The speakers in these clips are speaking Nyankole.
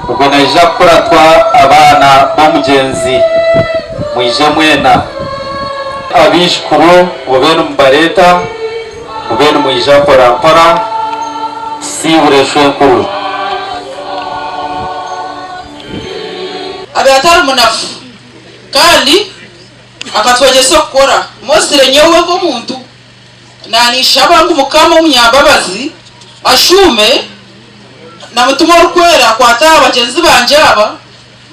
Ogwo naija kukuratwa abaana b'omugyenzi. Mwije mwena. Abaijukuru mube nimubareeta, mube nimwija mpora mpora, tusiibure shwenkuru. Abe atari munafu kandi akatwegyesa okukora. Mostly nyowe nk'omuntu Naninshaba ngu Mukama omunyambabazi ashuume na Mutima Orikwera akwate aha bagyenzi bangye aba,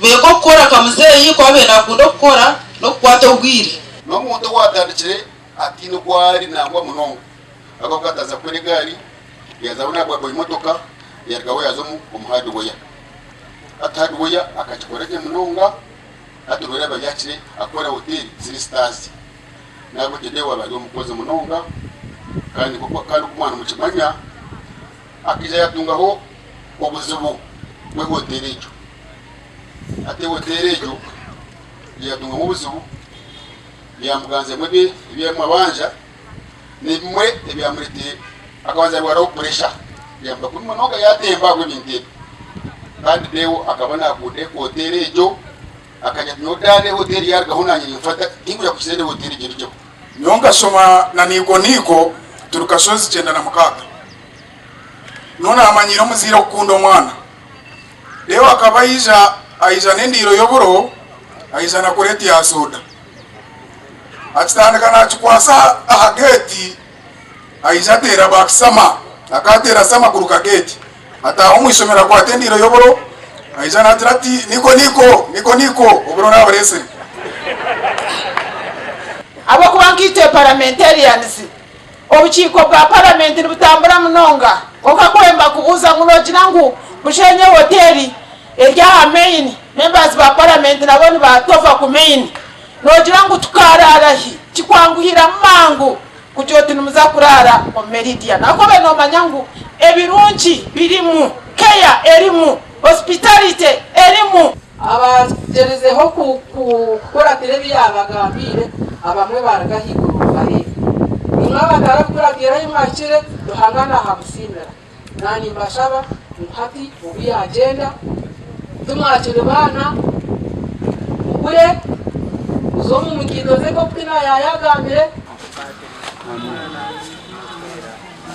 beege okukora nka muzeeyi oku abaire nakunda okukora n'okukwata obwire. N'omuntu owatandikire ataine oku ari nangwa munonga ahabw'okuba akataza kukora egaari, yaazaho naabwabwa emotoka, yaarugaho yaaza omu hardware. Hati hardware akakikora gye munonga, hati noreeba yaakire akora hoteeri ziri stars. N'ahabw'ekyo Deo aba ari omukozi munonga kandi nk'oku kandi oku mwanimukimanya akaija yatungaho obuzibu bw'ehoteeri egyo. Hati ehoteeri egyo yatungamu obuzibu byamuganzamu ebi eby'amabanja n'ebimwe ebyamureteire akabanza yarwaraho puresha yamuba kubi munonga yatemba ahabw'ebintu ebyo. Kandi Deo akaba nakunda ehoteeri egyo. Akagira ati, Nyowe daada ehoteeri yaarugaho naanye ninfata, tinkwija kukiza eri hoteeri egyo erugyeho. Nyowe nkashoma na Niiko Niiko turi Kashozi 96. Nyowe namanyiire omuzaire okukunda omwana. Reero akaba aija aija n'endiiro y'oburo aija na kureeti ya soda. Akitandika nakikwasa aha geeti aija ateera back sama akateera sama kuruka geeti. Ataaha omu ishomero akwata endiiro y'oburo, aija naagira ati, Niko, niko, niko, niko, oburo naabureetsire. Ahabw'okuba nkaitwe parliamentarians, obukiiko bwa paramenti nibutambura munonga. Kwonka ku mbakubuuza ngu noogira ngu Bushenyi hoteeri eri aha main, members ba paramenti nabo nibatova ku main, noogira ngu tukaaraara hi? Kikwanguhiramu mangu. Kugira oti nimuza kuraara omu Meridian ahakuba noomanya ngu ebirungi birimu, care erimu, hospitality erimu. Abagyerizeho kukuratira ebi yaabagambiire, abamwe baaruga ahaiguru bareeba. Imwe abatarikukuratira ahi mwahikire, Ruhanga naahamusiimira. Naanye nimbashaba ngu hati obu yaagyenda, timwakiri baana, mukure, muze omu ngindo ze nk'oku Tina yaayagambire.